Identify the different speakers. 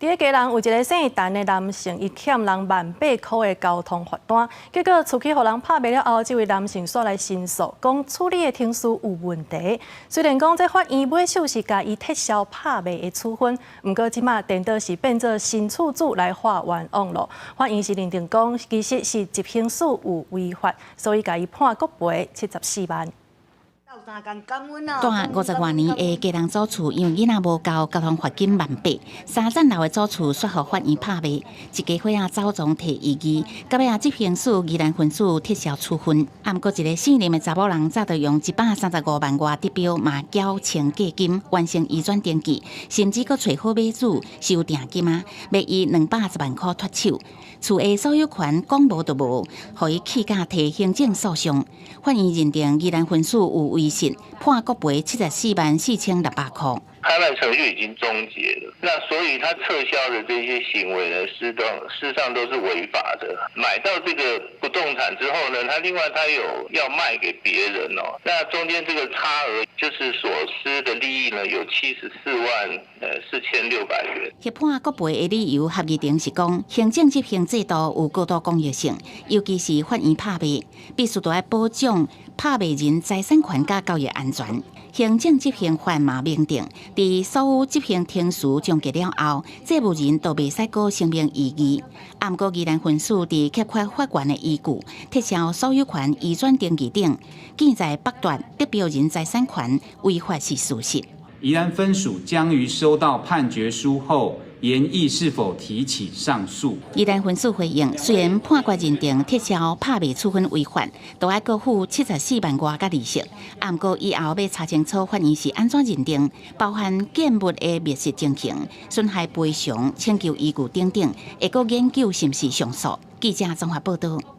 Speaker 1: 佇咧基隆有一个姓陳的男性，伊欠人萬八箍的交通罰單，結果厝去予人拍賣了後，這位男性煞來申訴，講處理的程序有問題。雖然講這法院尾手是共伊撤銷拍賣的處分，毋過這馬顛倒是變做新厝主來化冤枉囉。法院是認定講，其實是執行署有違法，所以共伊判國賠74萬。
Speaker 2: 蹛50外年的基隆祖厝，因為囡仔無交交通罰金萬八，三層樓的祖厝煞予法院拍賣，一家伙仔走狀提異議，到尾仔執行署宜蘭分署撤銷處分。啊，毋過一个姓林的查某人早就用135萬外得標嘛繳清價金，完成移轉登記，甚至閣揣好買主收訂金仔，欲以210萬箍脫手。厝的所有權講無就無，予伊氣甲提行政訴訟。法院認定宜蘭分署有違失，判國賠74萬4600箍。
Speaker 3: 拍賣程序已經終結了，那所以他撤銷的這些行為呢，事實上都是違法的。買到這個不動產之後呢，他另外他有要賣給別人哦，那中間這個差額就是所失的利益呢，有74萬4600元。
Speaker 2: 協判國賠的理由，合議庭是講，行政執行制度有高度公益性，尤其是法院拍賣，必須都愛保障拍賣人財產權佮交易安全。行政執行法嘛明定，佇所有執行程序終結了後，債務人都袂使閣聲明異議。毋過宜蘭分署佇欠缺法源的依據，撤銷所有權移轉登記等，見在剝奪得標人財產權，違法是事實。
Speaker 4: 宜蘭分署將於收到判決書後，研議是否提起上訴。
Speaker 2: 宜蘭分署回應，雖然判決認定撤銷拍賣處分違法，都愛閣付74萬外佮利息。毋過以後欲查清楚法院是按怎認定，包含建物的滅失情形、損害賠償請求依據等等，會閣研究是毋是上訴。記者綜合報導。